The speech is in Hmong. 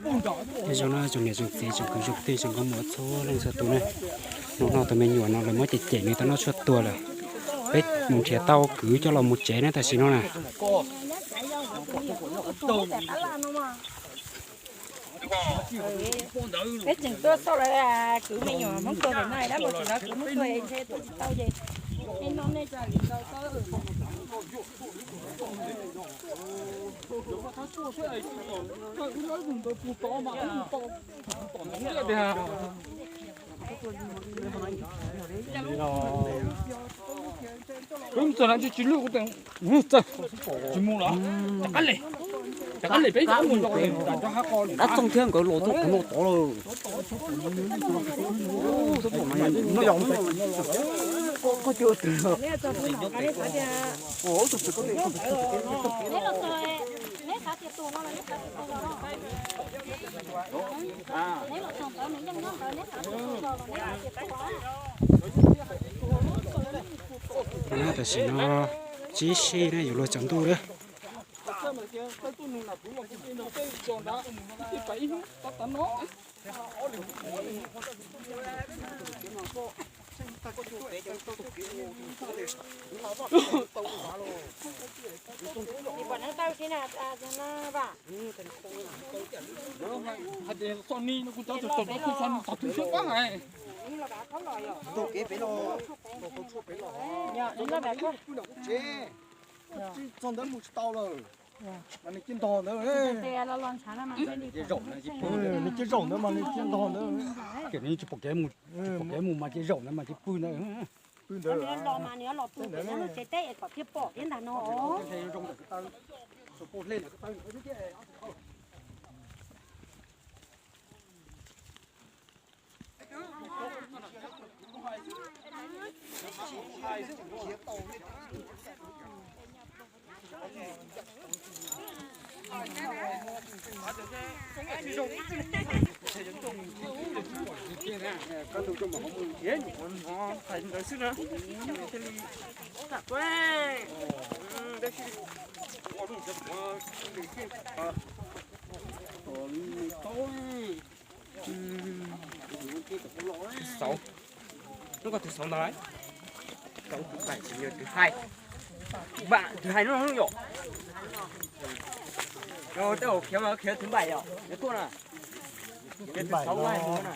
Nyob zoo no tsoom niam tsoom txiv tsoom kwv tsoom tij tsoom nkauj muam txhua leej txhua tus ne, hnub no tus me nyuam no lawv muab cem cem nws tau noj tshuaj tuag lawm. Peb mus nrhiav tau kwv coj los mus tsev na tam sim no na. Peb tseem tuaj xauj lawv kwv me nyuam Hmoob tuag pem no, dab mus tsis lawv kwv Hmoob tuag ntshe tuaj tsis tau ces nej noj nej tsa li ntau tau. Wb mus txog na tsis lwj kuv teem txawj tsis mus los. Rov qab li, rov qab li peb mus rau hab qo. Dab txoog thiab nkawd los txog kuv no tod lawm. Tam sim no tsib sij ne yuav luag tsaus ntuj lawm. Hais tias Xos Nis no kuv cov txog txog kuv Xos Nis txog tu siab pab hais. Txog ntawd mus tsis tau lawm. Mas nws cia ntog ntawd. Nws cia zaum ntawd mas nws cia ntog ntawd. Ces nws tsis pom kev mus, tsis pom kev mus mas cia zaum ntawd mas cia pw ntawd. Pw ntawd los mas nws los pw pem lub tsev teb es kom thiaj pom thiab ntag no. Xauv, hnub ko twg xauv ntag? Xauv tus pais tsis yog tus hais, tus hais no yom. Yog tej hauv khiav mas khiav tus pais yom, yog tuaj na. Yog tus xauv hais mus na.